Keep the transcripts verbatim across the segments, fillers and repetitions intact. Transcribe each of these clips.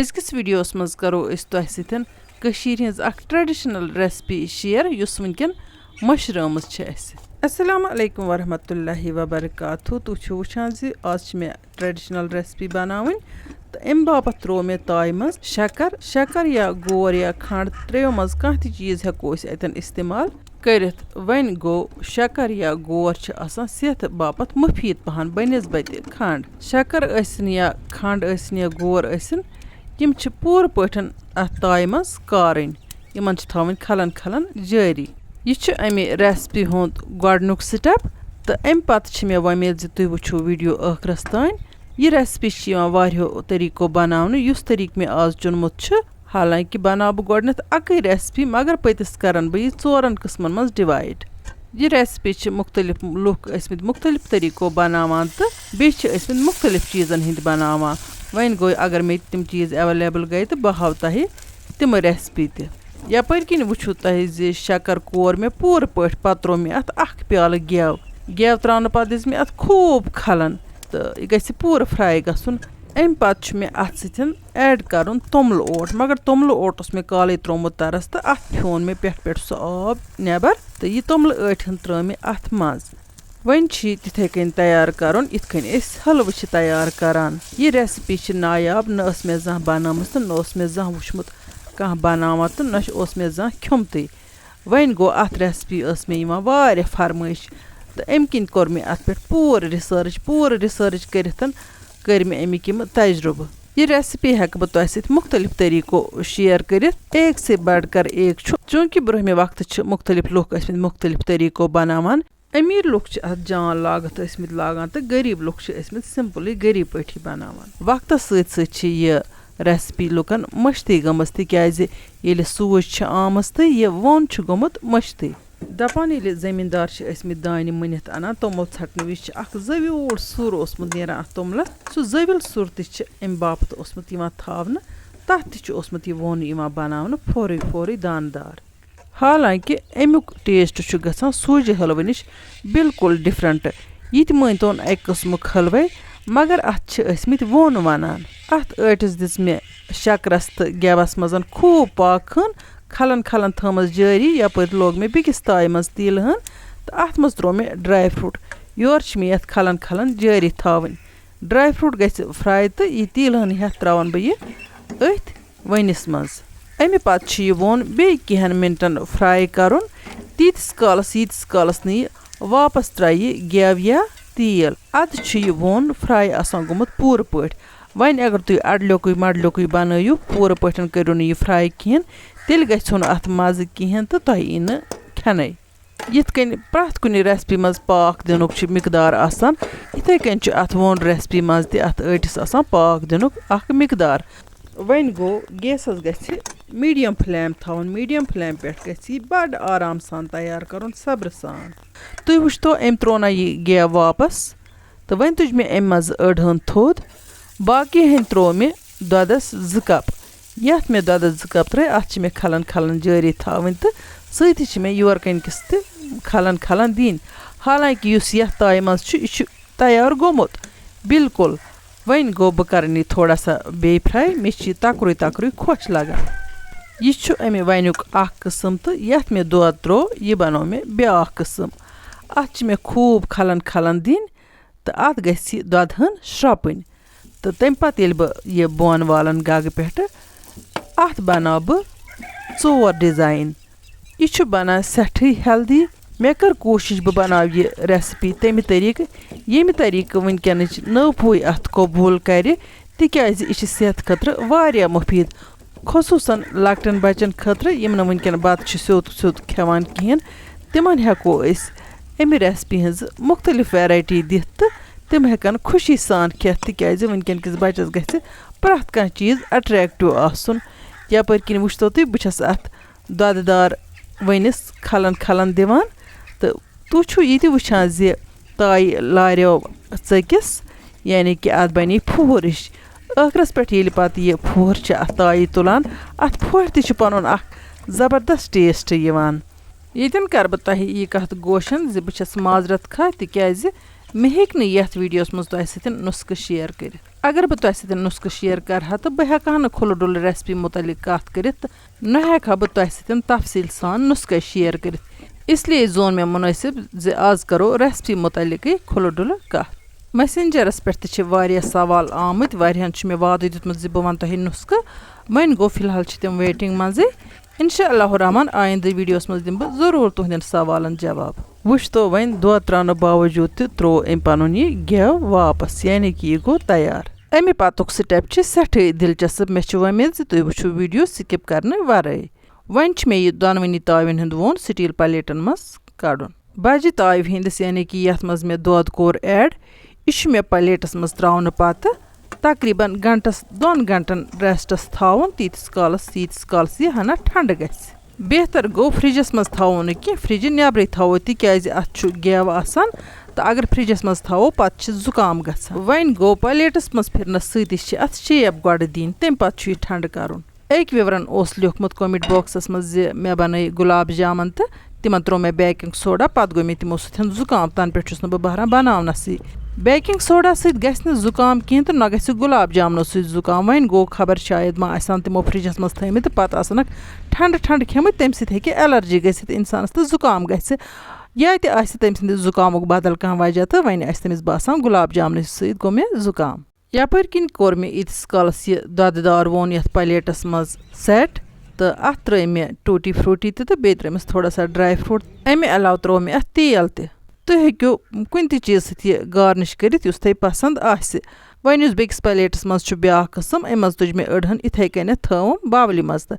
أزکِس ویڈیوَس منٛز کرو أسۍ تۄہہِ سۭتۍ کٔشیٖرِ ہٕنٛز اکھ traditional recipe share، یُس وٕنکٮ۪ن مٔشرٲمٕژ چھِ اَسہِ۔ السلام علیکم ورحمۃ اللہ وبرکاتہ۔ تُہۍ چھِو وٕچھان زِ آز چھِ مےٚ traditional recipe بناوٕنۍ، تہٕ اَمہِ باپتھ ترٛوو مےٚ تایہِ منٛز شکر۔ شکر یا گور یا کھنٛڈ، ترٛیٚیو منٛز کانٛہہ تہِ چیٖز ہٮ۪کو أسۍ اَتٮ۪ن استعمال کٔرِتھ۔ وۄنۍ گوٚو، شکر یا گور چھِ آسان صحتہٕ باپتھ مُفیٖد پہن بنسبتِ کھنٛڈ۔ شکر ٲسِن یا کھنٛڈ ٲسِن یا گور ٲسِن، یِم چھِ پوٗرٕ پٲٹھۍ اَتھ تایہِ منٛز کارٕنۍ۔ یِمن چھِ تھاوٕنۍ کھلن کھلن جٲری۔ یہِ چھُ اَمہِ recipe ہُنٛد گۄڈٕنیُک step، تہٕ اَمہِ پتہٕ چھِ مےٚ وۄمید زِ تُہۍ وٕچھِو video ٲخرس تام۔ یہِ recipe چھِ یِوان واریاہو طریٖقو بناونہٕ۔ یُس طریٖقہٕ مےٚ آز چُنمُت چھُ، حالانکہِ بناو بہٕ گۄڈٕنٮ۪تھ اَکٕے recipe، مگر پٔتِس کرن بہٕ یہِ ژورن قٕسمن منٛز divide۔ یہِ recipe چھِ مُختٔلِف لُکھ ٲسمٕتۍ مُختٔلِف طریٖقو بناوان تہٕ بیٚیہِ چھِ ٲسمٕتۍ مُختٔلِف چیٖزن ہٕنٛدۍ بناوان۔ وۄنۍ گوٚو، اگر مےٚ تِم چیٖز available گٔے تہٕ بہٕ ہاوٕ تۄہہِ تِمہٕ recipe تہِ۔ یپٲرۍ کِنۍ وٕچھِو تۄہہِ زِ شکر کور مےٚ پوٗرٕ پٲٹھۍ، پتہٕ ترٛوو مےٚ اَتھ اکھ پیالہٕ گٮ۪و۔ گٮ۪و ترٛاونہٕ پتہٕ دِژ مےٚ اَتھ خوٗب کھلن تہٕ یہِ گژھِ پوٗرٕ fry گژھُن۔ اَمہِ پتہٕ چھُ مےٚ اَتھ سۭتۍ add کرُن توٚملہٕ اوٹ، مگر توٚملہٕ اوٹ اوس مےٚ کالے ترٛوومُت تَرَس تہٕ اَتھ پھیوٗن مےٚ پٮ۪ٹھ پٮ۪ٹھ سُہ آب نٮ۪بر، تہٕ یہِ توٚملہٕ ٲٹۍ ہن ترٛٲو مےٚ اَتھ منٛز۔ وۄنۍ چھُ یہِ تِتھے کٔنۍ تیار کرُن، یِتھ کٔنۍ أسۍ حلوٕ چھِ تیار کران۔ یہِ recipe چھِ نایاب، نہ ٲس مےٚ زانٛہہ بنٲومٕژ تہٕ نہ اوس مےٚ زانٛہہ وُچھمُت کانٛہہ بناوان تہٕ نہ چھُ، اوس مےٚ زانٛہہ کھیوٚمتُے۔ وۄنۍ گوٚو، اَتھ recipe ٲس مےٚ یِوان واریاہ فرمٲیش، تہٕ اَمہِ کِنۍ کوٚر مےٚ اَتھ پٮ۪ٹھ پوٗرٕ research۔ پوٗرٕ research کٔرِتھ کٔرۍ مےٚ اَمِکۍ یِم تجرُبہٕ۔ یہِ recipe ہٮ۪کہٕ بہٕ تۄہہِ سۭتۍ مُختٔلِف طریٖقو share کٔرِتھ۔ ایک سے بڑھ کر ایک چھُ، چوٗنٛکہِ برٛونٛہمہِ وقتہٕ چھِ مُختٔلِف لُکھ ٲسمٕتۍ مُختٔلِف طریٖقو بناوان۔ أمیٖر لُکھ چھِ اَتھ جان لاگتھ ٲسمٕتۍ لاگان تہٕ غریٖب لُکھ چھِ ٲسمٕتۍ simpleٕے غریٖب پٲٹھی بناوان۔ وقتس سۭتۍ سۭتۍ چھِ یہِ recipe لُکن مٔشتٕے گٔمٕژ، تِکیازِ ییٚلہِ سوٗج چھِ آمٕژ تہٕ یہِ وون چھُ گوٚمُت مٔشتٕے۔ دپان، ییٚلہِ زٔمیٖندار چھِ ٲسمٕتۍ دانہِ مٕنِتھ اَنان، توٚمُل ژھٹنہٕ وِزِ چھِ اکھ زٔویوٗل سُر اوسمُت نیران اَتھ توٚملَس۔ سُہ زٔویُل سُر تہِ چھِ اَمہِ باپتھ اوسمُت یِوان تھاونہٕ، تَتھ تہِ چھُ اوسمُت یہِ وون یِوان بناونہٕ پھورٕے پھورٕے داندار۔ حالانکہِ اَمیُک taste چھُ گژھان سوٗجہِ حلوٕ نِش بالکل different۔ یہِ تہِ مٲنۍتون اَکہِ قٕسمُک حلوَے، مگر اَتھ چھِ ٲسمٕتۍ وون وَنان۔ اَتھ ٲٹِس دِژ مےٚ شَکرَس تہٕ گٮ۪وَس منٛز خوٗب پاکہٕ ہن، کھلن کھلن تھٲومٕژ جٲری۔ یپٲرۍ لوگ مےٚ بیٚکِس تایہِ منٛز تیٖلہٕ ہن تہٕ اَتھ منٛز ترٛوو مےٚ dry fruit۔ یورٕ چھِ مےٚ یَتھ کھلن کھلن جٲری تھاوٕنۍ۔ Dry fruit گژھِ fry تہٕ یہِ تیٖلہٕ ہن ہٮ۪تھ ترٛاوَن بہٕ یہِ أتھۍ ؤنِس منٛز۔ اَمہِ پتہٕ چھُ یہِ وون بیٚیہِ کینٛہَن مِنٹَن fry کَرُن، تیٖتِس کالَس، ییٖتِس کالَس نہٕ یہِ واپَس ترٛایہِ گٮ۪و یا تیٖل۔ اَدٕ چھُ یہِ وون fry آسان گوٚمُت پوٗرٕ پٲٹھۍ۔ وۄنۍ اگر تُہۍ اَڈلیوٚکُے مَڈلیوٚکُے بَنٲیِو، پوٗرٕ پٲٹھۍ کٔرِو نہٕ یہِ fry کِہیٖنۍ، تیٚلہِ گژھیو نہٕ اَتھ مَزٕ کِہیٖنۍ تہٕ تۄہہِ یی نہٕ کھٮ۪نَے۔ یِتھ کٔنۍ پرٛٮ۪تھ کُنہِ recipe منٛز پاکھ دِنُک چھُ مقدار آسان، یِتھَے کٔنۍ چھُ اَتھ وون recipe منٛز تہِ اَتھ ٲٹِس آسان پاکھ دِنُک اَکھ مقدار۔ وۄنۍ گوٚو، gasس گژھِ medium flame تھاوُن، medium flame پٮ۪ٹھ گژھِ یہِ بَڑٕ آرام سان تیار کَرُن، صبرٕ سان۔ تُہۍ وٕچھتو، أمۍ ترٛوو نہ یہِ گیو واپس، تہٕ وۄنۍ تُج مےٚ اَمہِ منٛزٕ أڑ ہن تھوٚد، باقی ہن ترٛوو مےٚ دۄدس زٕ cup۔ یَتھ مےٚ دۄدس زٕ cup ترٲے، اَتھ چھِ مےٚ کھلن کھلن جٲری تھاوٕنۍ تہٕ سۭتی چھِ مےٚ یورٕ کنہِ کِس تہِ کھلن کھلن دِنۍ۔ حالانکہِ یُس یَتھ تایہِ منٛز چھُ، یہِ چھُ تیار گوٚمُت بالکل۔ وۄنۍ گوٚو، بہٕ کرٕ یہِ تھوڑا سا بیٚیہِ fry، مےٚ چھُ یہِ تکرُے تکرُے خۄش لگان۔ یہِ چھُ اَمہِ وَنیُک اکھ قٕسم تہٕ یَتھ مےٚ دۄد ترٛوو، یہِ بنوو مےٚ بیٛاکھ قٕسم۔ اَتھ چھِ مےٚ خوٗب کھلن کھلن دِنۍ تہٕ اَتھ گژھِ یہِ دۄدٕ ہن شرٛپٕنۍ۔ تہٕ تَمہِ پتہٕ ییٚلہِ بہٕ یہِ بۄن والن گگہٕ پٮ۪ٹھٕ، اَتھ بناو بہٕ ژور design۔ یہِ چھُ بنان سٮ۪ٹھٕے healthy۔ مےٚ کٔر کوٗشِش بہٕ بناو یہِ recipe تَمہِ طریٖقہٕ، ییٚمہِ طریٖقہٕ وٕنکیٚنٕچ نٔو پُے اَتھ قبوٗل کرِ، تِکیازِ یہِ چھِ صحت خٲطرٕ واریاہ مُفیٖد، خصوٗصن لۄکٹٮ۪ن بچن خٲطرٕ، یِم نہٕ وٕنکیٚن بتہٕ چھِ سیوٚد سیوٚد کھٮ۪وان کِہیٖنۍ۔ تِمن ہٮ۪کو أسۍ اَمہِ recipe ہٕنٛز مُختٔلِف variety دِتھ تہٕ تِم ہٮ۪کن خوشی سان کھٮ۪تھ، تِکیازِ وٕنکیٚن کِس بچس گژھِ پرٛٮ۪تھ کانٛہہ چیٖز attractive آسُن۔ یپٲرۍ کِنۍ وٕچھتو تُہۍ، بہٕ چھَس اَتھ دۄدٕ دار ؤنِس کھلن کھلن دِوان۔ تہٕ تُہۍ چھِو یہِ تہِ وٕچھان زِ تایہِ لاریو ژٔکِس، یعنی کہِ اَتھ بَنے پھُہُر ہِش۔ ٲخرَس پٮ۪ٹھ ییٚلہِ پَتہٕ یہِ پھُہُر چھِ اَتھ تایہِ تُلان، اَتھ پھُہرِ تہِ چھُ پَنُن اَکھ زبردست taste یِوان۔ ییٚتٮ۪ن کَرٕ بہٕ تۄہہِ یہِ کَتھ گوشَن زِ بہٕ چھَس معذرت خواہ، تِکیٛازِ مےٚ ہیٚکہِ نہٕ یَتھ ویٖڈیوَس منٛز تۄہہِ سۭتۍ نُسخہٕ شیئر کٔرِتھ۔ اگر بہٕ تۄہہِ سۭتۍ نُسخہٕ شیئر کَرٕ ہا، تہٕ بہٕ ہٮ۪کہٕ ہا نہٕ کھُلہٕ ڈُلہٕ ریسپی مُتعلِق کَتھ کٔرِتھ، تہٕ نہ ہٮ۪کہٕ ہا بہٕ تۄہہِ سۭتۍ تفصیٖل سان نُسخہٕ شیئر کٔرِتھ۔ اس لیے زون مےٚ مُنٲسِب زِ آز کَرو ریسپی مُتعلِقٕے کھُلہٕ ڈُلہٕ کَتھ۔ میسنجرَس پٮ۪ٹھ تہِ چھِ واریاہ سوال آمٕتۍ، واریاہَن چھُ مےٚ وعدٕ دیُتمُت زِ بہٕ وَنہٕ تۄہہِ نُسخہٕ۔ وۄنۍ گوٚو، فی الحال چھِ تِم ویٹنگ منٛزٕے۔ انشاء اللہ الرحمن، آیندٕ ویڈیوس منٛز دِمہٕ بہٕ ضروٗر تُہنٛدٮ۪ن سوالن جواب۔ وٕچھ تو وۄنۍ، دۄد تراونہٕ باوجود تہِ تروو أمۍ پنُن یہِ گٮ۪و واپس، یعنی کہِ یہِ گوٚو تیار۔ امہِ پتُک سٹیپ چھِ سٮ۪ٹھٕے دلچسپ۔ مےٚ چھِ وۄمید زِ تُہۍ وٕچھِو ویڈیو سکپ کرنہٕ ورٲے۔ وۄنۍ چھِ مےٚ یہِ دۄنوٕنی تاوٮ۪ن ہُنٛد وون سٹیل پلیٹن منٛز کڑُن۔ بجہِ تاوِ ہٕنٛدِس، یعنی کہِ یتھ منٛز مےٚ دۄد کوٚر ایڈ، یہِ چھُ مےٚ پلیٹس منٛز تراونہٕ پتہٕ تقریباً گھنٹس، دۄن گھنٹن ریسٹس تھاوُن، تیٖتِس کالس، ییٖتِس کالس یہِ ہنا ٹھنڈٕ گژھِ۔ بہتر گوٚو فرجس منٛز تھاوو نہٕ کینٛہہ، فرجہِ نیبرٕے تھاوو، تِکیازِ اتھ چھُ گیو آسان، تہٕ اگر فرجس منٛز تھاوو، پتہٕ چھِ زُکام گژھان۔ وۄنۍ گوٚو، پلیٹس منٛز پھرنس سۭتی چھِ اتھ شیپ گۄڈٕ دِنۍ، تمہِ پتہٕ چھُ یہِ ٹھنڈٕ کرُن۔ أکۍ وِورن اوس لیوٗکھمُت comment boxس منٛز زِ مےٚ بنٲے گُلاب جامن تہٕ تِمن تروو مےٚ بیکنگ سوڈا، پتہٕ گوٚو مےٚ تِمو سۭتۍ زُکام، تنہٕ پٮ۪ٹھ چھُس نہٕ بہٕ بہران بناونسٕے۔ بیکنگ سوڈا سۭتۍ گژھِ نہٕ زُکام کینٛہہ تہٕ نہ گژھِ گُلاب جامنو سۭتۍ زُکام۔ وۄنۍ گوٚو خبر شاید ما آسہِ ہن تِمو فرجس منٛز تھٲومٕتۍ تہٕ پتہٕ آسنکھ ٹھنڈٕ ٹھنڈٕ کھیٚمٕتۍ، تمہِ سۭتۍ ہیٚکہِ الرجی گٔژھِتھ انسانس تہٕ زُکام گژھِ، یا تہِ آسہِ تمہِ سٕنٛدِ زُکامُک بدل کانٛہہ وجہ تہٕ وۄنۍ آسہِ تٔمِس باسان گُلاب جامنہٕ سۭتۍ گوٚو مےٚ زُکام۔ یپٲرۍ کِنۍ کوٚر مےٚ ییٖتِس کالس یہِ دۄدٕ دار وون یتھ پلیٹس منٛز سیٹ، تہٕ اتھ ترٲے مےٚ ٹوٗٹی فروٗٹی تہِ تہٕ بیٚیہِ ترٲیمس تھوڑا سا ڈراے فروٗٹ۔ امہِ علاوٕ ترٲو مےٚ اتھ تیل تہِ۔ تُہۍ ہیٚکِو کُنہِ تہِ چیٖزٕ سۭتۍ یہِ گارنِش کٔرِتھ یُس تۄہہِ پسنٛد آسہِ۔ وۄنۍ یُس بیٚکِس پلیٹس منٛز چھُ بیٛاکھ قٕسم، امہِ منٛز تُج مےٚ أڑہن اِتھے کٔنٮ۪تھ تھٲوٕم باولہِ منٛز تہٕ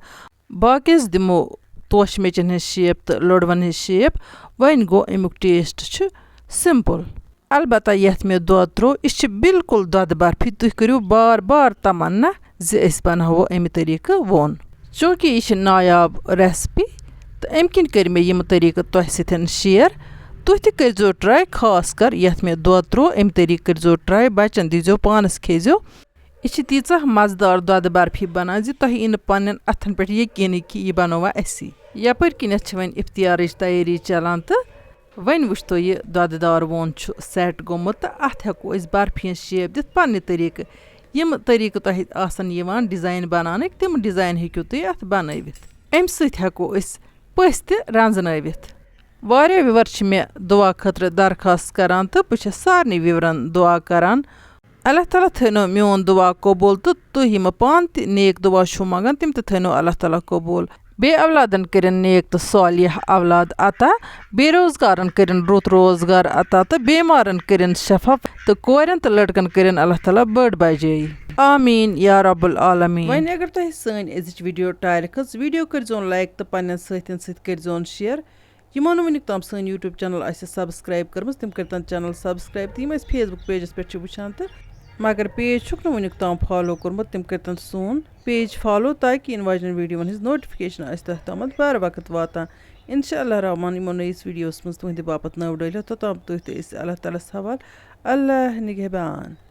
باقیس دِمو توشہِ میٚژن ہٕنٛز شیپ تہٕ لٔڑوَن ہٕنٛز شیپ۔ وۄنۍ گوٚو، امیُک ٹیسٹ چھُ سمپل۔ البتہ یتھ مےٚ دۄد تروو، یہِ چھِ بالکل دۄدٕ برفی۔ تُہۍ کٔرِو بار بار تمنا زِ أسۍ بناوو امہِ طریقہٕ وون۔ چونکہ یہِ چھِ نایاب ریسپی تہٕ امہِ کِنۍ کٔرۍ مےٚ یِم طریقہٕ تۄہہِ سۭتۍ شیئر۔ تُہۍ تہِ کٔرزیو ٹراے، خاص کر یتھ مےٚ دۄد تروو، امہِ طریقہٕ کٔرزیو ٹراے، بچن دیٖزیو، پانس کھیزیو۔ یہِ چھِ تیٖژاہ مزٕدار دۄدٕ برفی بنان زِ تۄہہِ یی نہٕ پننٮ۪ن اتھن پٮ۪ٹھ یقینٕے کہِ یہِ بنووا اسی۔ یپٲرۍ کِنٮ۪تھ چھِ وۄنۍ افطارٕچ تیٲری چلان تہٕ وۄنۍ وٕچھتو، یہِ دۄدٕ دار وون چھُ سیٹ گوٚمُت تہٕ اتھ ہٮ۪کو أسۍ برفی ہٕنٛز شیپ دِتھ پننہِ طریقہٕ۔ یِم طریقہٕ تۄہہِ آسن یِوان ڈیزاین بناونٕکۍ، تِم ڈیزاین ہیٚکِو تُہۍ اتھ بنٲوِتھ۔ امہِ سۭتۍ ہٮ۪کو أسۍ پٔژھۍ تہِ رنزنٲوِتھ۔ واریاہ وِور چھِ مےٚ دُعا خٲطرٕ درخواست کران تہٕ بہٕ چھَس سارنٕے وِورن دُعا کران۔ اللہ تعالیٰ تھٲینو میون دُعا قبوٗل تہٕ تُہۍ یِم پانہٕ تہِ نیک دُعا چھِو منٛگان، تِم تہِ تھٲینو اللہ تعالیٰ قبوٗل۔ بے اولادن کٔرِن نیک تہٕ صالح اولاد عطا، بے روزگارن کٔرِن رُت روزگار عطا تہٕ بیمارن کٔرِن شفا تہٕ کورٮ۪ن تہٕ لڑکن کٔرِن اللہ تعالیٰ بٔڑ بجٲیی۔ آمین یا رب العالمین۔ وۄنۍ اگر تۄہہِ سٲنۍ أزِچ ویڈیو ٹارِ کھٔژ، ویڈیو کٔرزیون لایک تہٕ پننٮ۪ن سۭتٮ۪ن سۭتۍ کٔرزیون شیئر۔ یِمو نہٕ وٕنیُک تام سٲنۍ YouTube channel آسہِ subscribe کٔرمٕژ، تِم کٔرتن channel subscribe۔ تہٕ یِم اَسہِ Facebook pageس پٮ۪ٹھ چھِ وٕچھان تہٕ مگر page چھُکھ نہٕ وٕنیُک تام follow کوٚرمُت، تِم کٔرتن سون page follow، تاکہِ یِنہٕ واجنٮ۪ن ویڈیوون ہٕنٛز notification آسہِ تۄہہِ تامَتھ بر وقت واتان۔ انشاء اللہ الرحمن یِمو نٔیِس ویڈیوس منٛز تُہنٛدِ باپتھ نٔو ڈٲلِتھ، توٚتام تُہۍ تہٕ أسۍ اللہ تعالیٰ ہس حوال۔ اللہ نگہبان۔